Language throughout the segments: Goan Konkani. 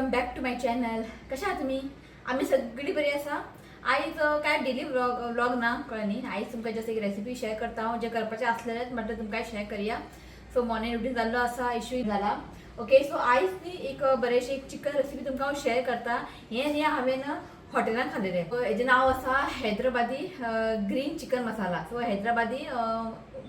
Welcome back to my channel. कशा आहात तुम्ही? आम्ही सगळी बरी आसा. आयज काय डेली व्लॉग व्लॉग ना, कळ्ळें न्ही? आयज तुमकां जस्ट एक रेसिपी शेअर करता हांव, जें करपाचें आसलेलेंच म्हटलें तुमकां शेअर करया. सो मॉर्निंग रुटीन जाल्लो आसा, इशू जाला. ओके, सो आयज न्ही एक बरेंशें एक चिकन रेसिपी तुमकां हांव शेअर करता. हें न्ही हांवें हॉटेलान खाल्लेलें. हेजें नांव आसा Hyderabadi green chicken masala. So Hyderabadi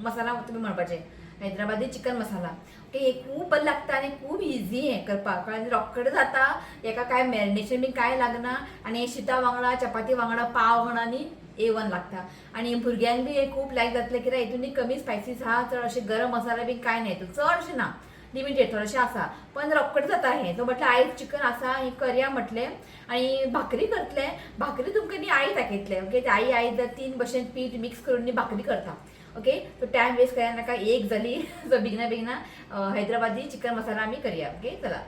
masala तुमी म्हणपाचें, हैदराबादी चिकन मसाला. ओके, हे खूब बरें लागता आनी खूब इजी हें करपाक, कळ्ळें? रोखडें जाता, हेका कांय मॅरिनेशन बी कांय लागना आनी हे शिता वांगडा, चपाती वांगडा, पाव वांगडा न्ही ए वन लागता. आनी भुरग्यांक बी हे खूब लायक जातलें, कित्याक हितून न्ही कमी स्पायसीस आहा, चड अशें गरम मसाला बी कांय ना हितून, चड अशें ना, लिमिटेड थोडेशें आसा, पण रोखडें जाता हें. सो म्हटलें आयज चिकन आसा, हें करया म्हटलें आनी भाकरी करतलें. भाकरी तुमकां न्ही आई दाखयतलें. ओके, ते आई आयज तीन भशेन पीठ मिक्स करून न्ही भाकरी करता. ओके, सो टायम वेस्ट करा नाका, एक जाली. सो बेगिना बेगिना हैदराबादी चिकन मसाला आमी करया. ओके, चला.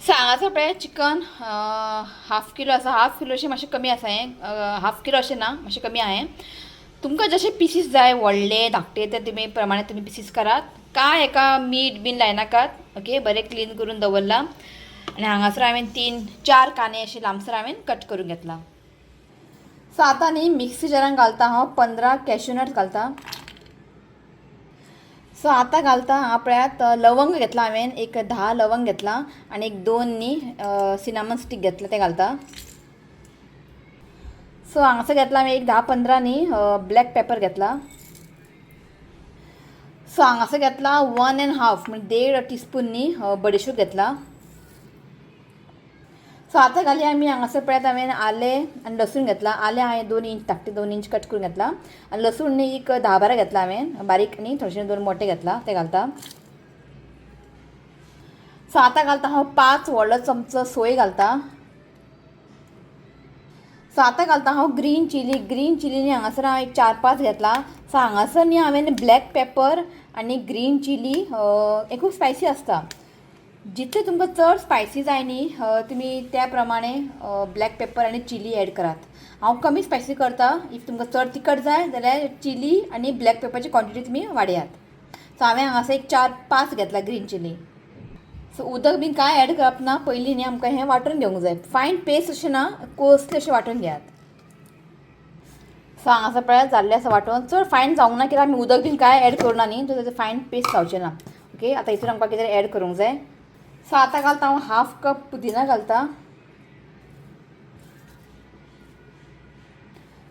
सो हांगासर पळय चिकन हाफ किलो आसा. हाफ किलो अशें मातशें कमी आसा हें, हाफ किलो अशें ना, मातशें कमी आहा हें. तुमकां जशे पिसीस जाय, व्हडले धाकटे, ते तुमी प्रमाणे तुमी पिसीस करात. कांय हेका मीठ बीन लायनाकात. ओके, बरें क्लीन करून दवरलां आनी हांगासर हांवें 3-4 कांदे अशे लांबसर हांवें कट करून घेतला. सो आतां न्ही मिक्सी जारान घालता हांव 15 कॅश्यू नट्स घालता. सो आतां घालता हांगा पळयात लवंग घेतला हांवें, एक 10 लवंग घेतला आनी एक 2 न्ही सिनामन स्टीक घेतला, ते घालता. सो हांगासर घेतला हांवें एक 10-15 न्ही ब्लॅक पेपर घेतला. सो हांगासर घेतला 1.5 म्हणजे 1.5 टिस्पून न्ही बडिशोप घेतला. सो आतां घाली आमी हांगासर पळयात हांवें आलें आनी लसूण घेतला. आलें हांवें 2 इंच धाकटे, 2 इंच कट करून घेतला आनी लसूण न्ही एक 10-12 घेतला हांवें, बारीक न्ही थोडेशे 2 मोठे घेतला, ते घालता. सो आतां घालता हांव 5 व्हडलो चमचो सोय घालता. सो आतां घालता हांव ग्रीन चिली. ग्रीन चिली न्ही हांगासर हांव एक 4-5 घेतला. सो हांगासर न्ही हांवें ब्लॅक पेपर आनी ग्रीन चिली हें खूब स्पायसी आसता. जितले तुमकां चड स्पायसी जाय न्ही तुमी त्या प्रमाणे ब्लॅक पेपर आनी चिली एड करात. हांव कमी स्पायसी करता. If तुमकां चड तिखट जाय जाल्यार चिली आनी ब्लॅक पेपरची क्वॉन्टिटी तुमी वाडयात. सो हांवें हांगासर एक 4-5 घेतला ग्रीन चिली. सो उदक बीन कांय एड करप ना, पयलीं न्ही आमकां हें वांटून घेवंक जाय. फायन पेस्ट अशें ना, कोर्सली अशें वांटून घेयात. सो हांगासर पळयात जाल्लें आसा वांटून, चड फायन जावंक ना, कित्याक आमी उदक बीन कांय एड करूं ना न्ही, सो तेजें फायन पेस्ट जावचें ना. ओके, आतां हितून आमकां कितें एड करूंक जाय. सो आतां घालता हांव हाफ कप पुदिना घालता.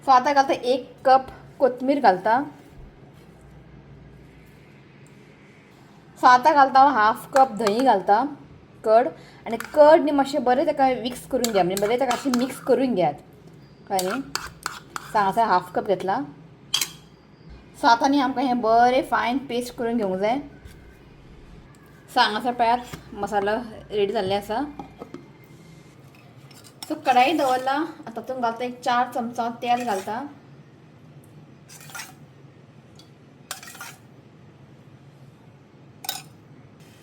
सो आतां घालता 1 कप कोथमीर घालता. सो आतां घालता हांव हाफ कप दही घालता, कर्ड. आनी कर्ड न्ही मातशें बरें ताका मिक्स करून घेया, म्हणजे बरें ताका अशें मिक्स करून घेयात, कळ्ळें न्ही? सो हांगासर हाफ कप घेतला. सो आतां न्ही आमकां हें बरें फायन पेस्ट करून घेवंक जाय. सो हांगासर पळयात मसालो रेडी जाल्ले आसा. सो कढाई दवरला, आतां तातूंत घालता एक 4 चमचा तेल घालता.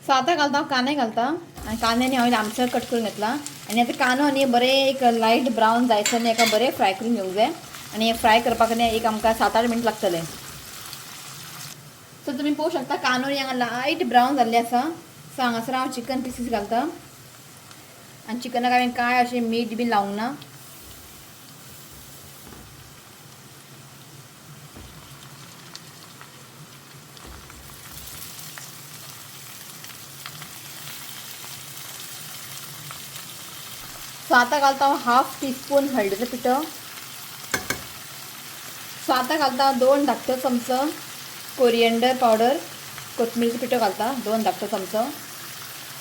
सो आतां घालता हांव कांदे घालता आनी कांदे न्ही हांवें लांबसर कट करून घेतला. आनी आतां कांदो न्ही बरें एक लायट ब्रावन जायसर न्ही एका बरें फ्राय करून घेवंक जाय. आनी हें फ्राय करपाक न्ही एक आमकां 7-8 मिनट लागतलें. सो तुमी पळोवंक शकता कांदो न्ही हांगा लायट ब्रावन जाल्लें आसा. सो हांगासर हांव चिकन पिसीस घालता आनी चिकनाक हांवें कांय अशें मीठ बीन लावंक ना. सो आतां घालता हांव हाफ टीस्पून हळदीचो पिठो. सो आतां घालता हांव 2 धाकटो चमचो कोरिएंडर पावडर, कोथमिरीचो पिठो घालता 2 धाकटो चमचो.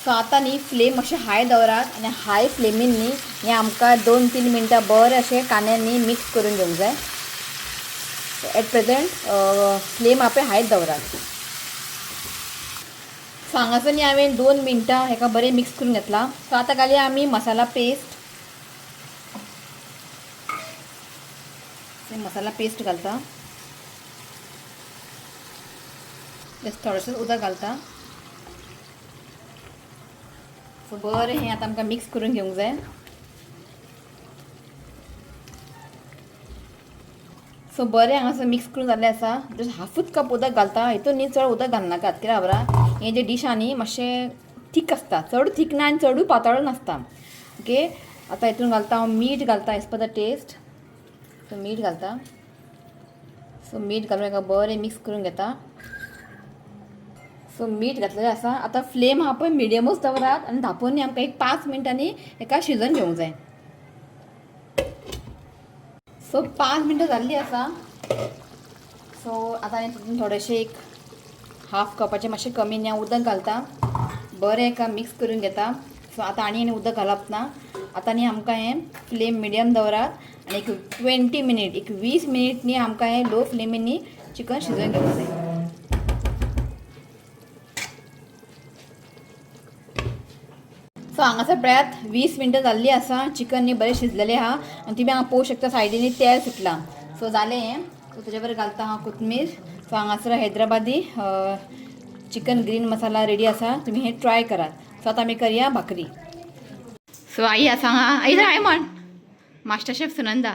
सो आतां न्ही फ्लेम मातशें हाय दवरात आनी हाय फ्लेमीन न्ही हें आमकां 2-3 मिनटां बरें अशें कांद्यान न्ही मिक्स करून घेवंक जाय. एट प्रेजेंट फ्लेम आपणें हायच दवरात. सो हांगासर न्ही हांवें 2 मिनटां हेका बरें मिक्स करून घेतला. सो आतां घालया आमी मसाला पेस्ट. मसाला पेस्ट घालता, जस्ट थोडेशें उदक घालता. सो बरें हें आतां आमकां मिक्स करून घेवंक जाय. सो बरें हांगासर मिक्स करून जाल्लें आसा. जस्ट हाफूच कप उदक घालता, हितून न्ही चड उदक घालनाकात, कित्याक खबर आहा हें जें डीश आहा न्ही मातशें थीक आसता, चड थीक ना आनी चडूय पातळ नासता. ओके आतां हितून घालता हांव मीठ घालता as per the taste. So मीठ घालता. सो मीठ घालून हेका बरें मिक्स करून घेता. सो मीठ घातलेलें आसा. आतां फ्लेम आहा पळय मिडियमूच दवरात आनी धांपून आमकां एक 5 मिनटांनी हेका शिजोवन घेवंक जाय. सो 5 मिनटां जाल्लीं आसा. सो आतां हांवें तितून थोडेशें एक हाफ कपाचें मातशें कमी न्ही उदक घालता, बरें एका मिक्स करून घेता. सो आतां आनी आनी उदक घालप ना. आतां न्ही आमकां हें फ्लेम मिडियम दवरात आनी एक 20 मिनीट, एक 20 मिनीट न्ही आमकां हें लो फ्लेमीन न्ही चिकन शिजोवन घेवंक जाय. सो हांगासर पळयात 20 मिनटां जाल्लीं आसा, चिकन न्ही बरें शिजलेलें आहा आनी तुमी हांगा पळोवंक शकता सायडीनी तेल सुटलां. सो जालें हें. सो तेजे बरोबर घालता हांव कोथमीर. सो हांगासर Hyderabadi chicken green masala ready आसा, तुमी हें ट्राय करात. सो आतां आमी करया भाकरी. सो आई आसा हांगा, आई हाय म्हण, मास्टर शेफ सुनंदा.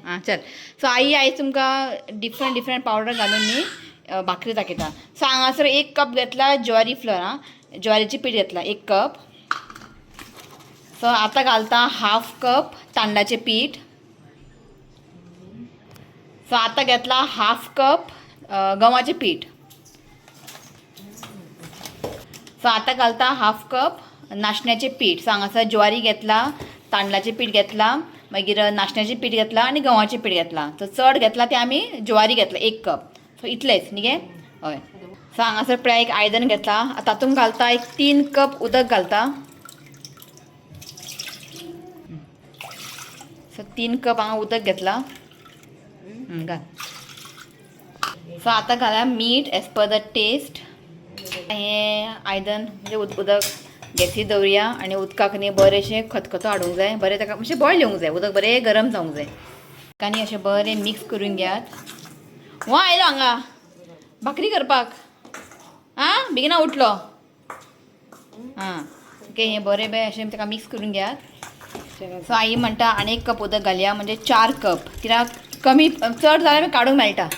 आं चल. सो आई आयज तुमकां डिफरंट डिफरंट पावडर घालून न्ही भाकरी दाखयता. सो हांगासर 1 कप घेतला ज्वारी फ्लोर, आं ज्वारीची पीठ घेतला 1 कप. सो आतां घालता हाफ कप तांदळाचें पीठ. सो आतां घेतला हाफ कप गंवाचें पीठ. सो आतां घालता हाफ कप नाशण्याचें पीठ. सो हांगासर ज्वारी घेतला, तांदळाचें पीठ घेतला, मागीर नाशण्याचें पीठ घेतलां आनी गंवाचें पीठ घेतलां. सो चड घेतला तें आमी ज्वारी घेतला 1 कप. सो इतलेंच न्ही गे? हय. सो हांगासर पळय एक आयदन घेतला, तातूंत घालता एक 3 कप उदक घालता. सो 3 कप हांगा उदक घेतला घाल. सो आतां घाला मीठ एज पर the test. हें आयदन म्हणजे उदक गॅसीर दवरुया आनी उदकाक न्ही बरेंशें खतखतो हाडूंक जाय, बरें ताका मातशें बॉयल येवंक जाय, उदक बरें गरम जावंक जाय. आनी अशें बरें मिक्स करून घेयात. हो आयलो हांगा भाकरी करपाक, आं बेगिना उठलो. आं ओके, हें बरें बरें अशें ताका मिक्स करून घेयात. सो आई म्हणटा आनी 1 कप उदक घालया, म्हणजे 4 कप, कित्याक कमी चड जाल्यार काडूंक मेळटा.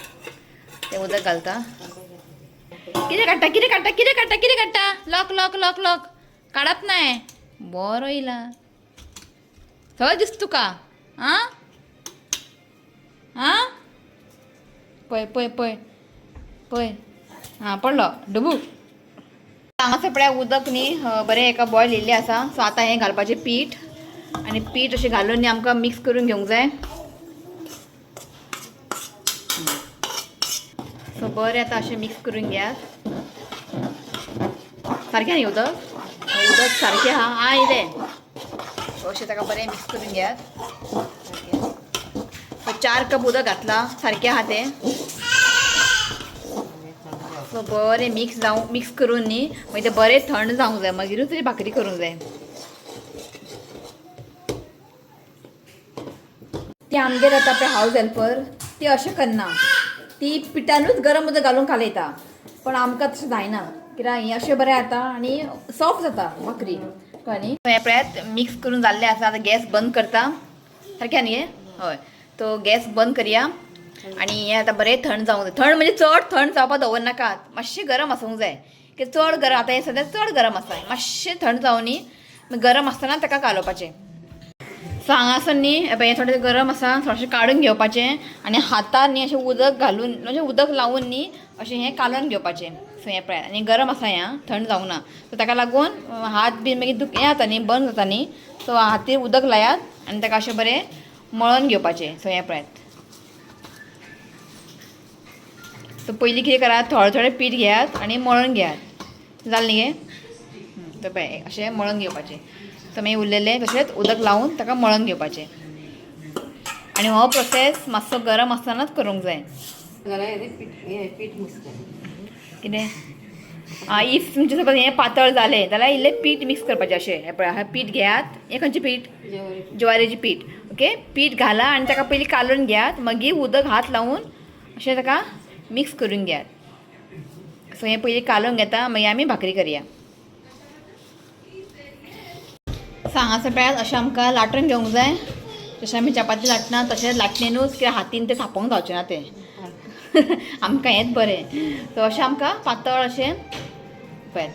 तें उदक घालता. कितें काडटा कितें काडटा कितें काडटा कितें काडटा? लॉक लॉक लॉक लॉक काडप नाय, बरो येयला सगळें दिसता तुका. आं आं पळय पळय पळय पळय, आं पडलो डुबू. हांगासर पळय उदक न्ही बरें एका बॉयल येयल्लें आसा. सो आतां हें घालपाचें पीठ आनी पीठ अशें घालून न्ही आमकां मिक्स करून घेवंक जाय. सो बरें आतां अशें मिक्स करून घेयात सारकें न्ही उदक, उदक सारकें आहा. आं येयलें. अशें ताका बरें मिक्स करून घेयात. सो 4 कप उदक घातलां, सारकें आहा तें. सो बरें मिक्स जावं, मिक्स करून न्ही मागीर तें बरें थंड जावंक जाय, मागीरूच तेजी भाकरी करूंक जाय. ती आमगेर येता पळय हावज हेल्पर, ती अशें करना, ती पिठानूच गरम उदक घालून कालयता. पण आमकां तशें जायना, कित्याक हें अशें बरें जाता आनी सॉफ्ट जाता भाकरी, कळ्ळें न्ही. हें पळयात मिक्स करून जाल्लें आसा. आतां गॅस बंद करता, सारकें न्ही? हय. तो गॅस बंद करया आनी हें आतां बरें थंड जावंक जाय. थंड म्हणजे चड थंड जावपाक दवरनाकात, मातशें गरम आसूंक जाय, कित्याक चड गरम आतां हें सद्या चड गरम आसा, मातशें थंड जावं न्ही, गरम आसतना ताका कालोवपाचें. सो हांगासर न्ही हें थोडें गरम आसा, थोडेशें काडून घेवपाचें आनी हातार न्ही अशें उदक घालून, म्हणजे उदक लावून न्ही अशें हें कालोवन घेवपाचें. सो हें पळयात आनी गरम आसा हें, थंड जावंक ना. सो ताका लागून हात बीन मागीर हें जाता न्ही, बंद जाता न्ही. सो हातीर उदक लायात आनी ताका अशें बरें मळून घेवपाचें. सो हें पळयात. सो पयलीं कितें करात, थोडें थोडें पीठ घेयात आनी मळून घेयात. जालें न्ही गे? तर पळय अशें मळून घेवपाचें. सो मागीर उरलेलें तशेंच उदक लावन ताका मळून घेवपाचें. आनी हो प्रोसेस मातसो गरम आसतनाच करूंक जाय. कितें if तुमचें सपोज हें पातळ जालें जाल्यार इल्लें पीठ मिक्स करपाचें. अशें हें पळय, पीठ घेयात, हें खंयचें पीठ? ज्वारीचें पीठ. ओके, पीठ घाला आनी ताका पयलीं कालोवन घेयात, मागीर उदक हात लावन अशें ताका मिक्स करून घेयात. सो हें पयलीं कालोवन घेता, मागीर आमी भाकरी करया. सो हांगासर पळयात अशें आमकां लाटून घेवंक जाय. जशें आमी चपाती लाटना तशें लाटणेनूच, कित्याक हातीन तें थापोवंक जावचें ना तें. आमकां हेंच बरें. सो अशें आमकां पातळ अशें पळयात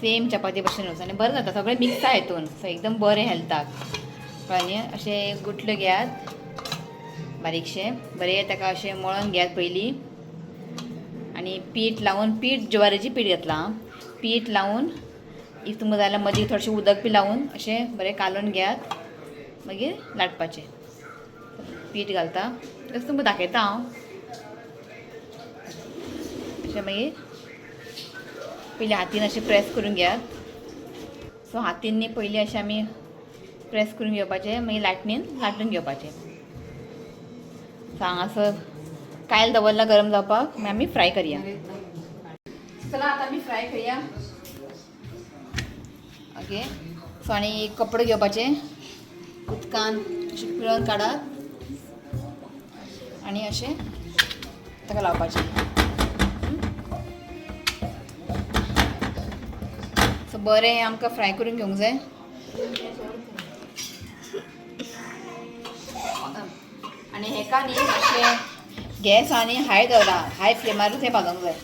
सेम चपाती भशेनूच आनी बरें जाता, सगळें मिक्स जाता हितून. सो एकदम बरें हेल्थाक. कळ्ळें न्ही? अशें गुठले घेयात बारीकशें बरें ताका अशें मळून घेयात पयलीं आनी पीठ लावन, पीठ ज्वारीचें पीठ घेतलां आं. पीठ लावन if तुमकां जाय जाल्यार मदीं थोडेशें उदक बी लावन अशें बरें कालोवन घेयात, मागीर लाटपाचें. पीठ घालता तशें तुमकां दाखयता हांव. अशें मागीर पयलीं हातीन अशें प्रेस करून घेयात. सो हातीन न्ही पयलीं अशें आमी प्रेस करून घेवपाचें, मागीर लाटणीन लाटून घेवपाचें. सो हांगासर कायल दवरला गरम जावपाक, मागीर आमी फ्राय करया. चला आता आमी फ्राय करया. ओके, सो आनी एक कपडो घेवपाचे, उदकान अशें पिळून काडात आनी अशें ताका लावपाचें. सो बरें आमकां फ्राय करून घेवंक जाय. आनी हेका न्ही अशें गॅस आनी हाय दवरा, हाय फ्लेमारूच हें भाजोंक जाय.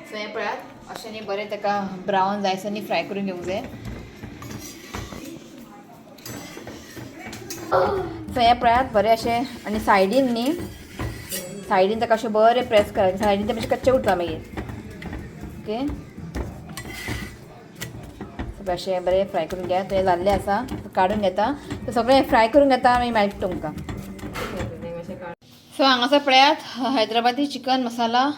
सो हें पळयात, अशें न्ही बरें ताका ब्रावन जायसर न्ही फ्राय करून घेवंक जाय. सो हें पळयात बरें अशें आनी सायडीन न्ही, सायडीन ताका अशें बरें प्रेस करात, सायडीन तें मातशें कच्चें उरता मागीर. ओके, सगळें अशें बरें फ्राय करून घेयात. तें जाल्लें आसा, काडून घेता. तें सगळें फ्राय करून घेता, मागीर मेळटा तुमकां. सो हांगासर पळयात हैदराबादी चिकन मसाला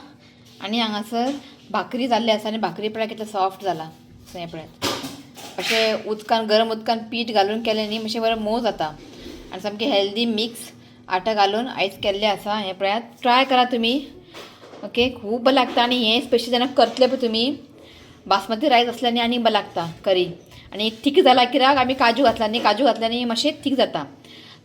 आनी हांगासर भाकरी जाल्ली आसा आनी भाकरी पळयात कितलें सॉफ्ट जाला. सो हें पळयात, अशें उदकान, गरम उदकान पीठ घालून केलें न्ही, मातशें बरें मोव जाता आनी सामकें हेल्दी मिक्स आटा घालून आयज केल्लें आसा. हें पळयात, ट्राय करा तुमी. ओके, खूब बरें लागता. आनी हें स्पेशल जेन्ना करतले पळय तुमी, बासमती रायस आसल्यार न्ही आनी बरें लागता करी. आनी थीक जाला कित्याक आमी काजू घातला न्ही, काजू घातल्या न्ही मातशें थीक जाता.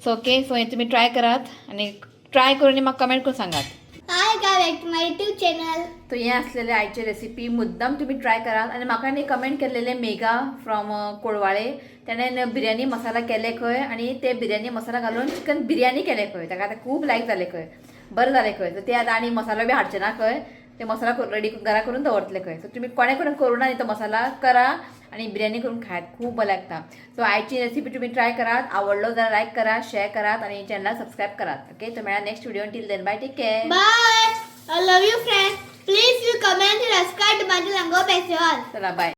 सो ओके, सो हें तुमी ट्राय करात आनी ट्राय करून म्हाका कमेंट करून सांगात. Hi guys, back to my YouTube channel. तर हें आसलेलें आयचे रेसिपी, मुद्दम तुमी ट्राय करात. आनी म्हाका न्ही कमेंट केल्लेले मेघा फ्रॉम कोळवाळे, तेणें बिरयानी मसाला केले खंय आनी ते बिरयानी मसाला घालून चिकन बिरयानी केले खंय, ताका आतां खूब लायक जालें खंय, बरें जालें खंय. सो ते आतां आनी मसालो बी हाडचे ना खंय, ते मसाला रेडी घरा करून दवरतले खंय. सो तुमी कोणें कोणें करूं ना न्ही तो मसाला करा आनी बिरयानी करून खायात, खूब बरें लागता. सो आयची रेसिपी तुमी ट्राय करात, आवडलो जाल्यार लायक करात, शेअर करात आनी चॅनलाक सबस्क्रायब करात. ओके, तर मेळा next video. Till then bye, take care. Bye. I love you friends. Please you comment and subscribe to my Lango Festival. चला बाय.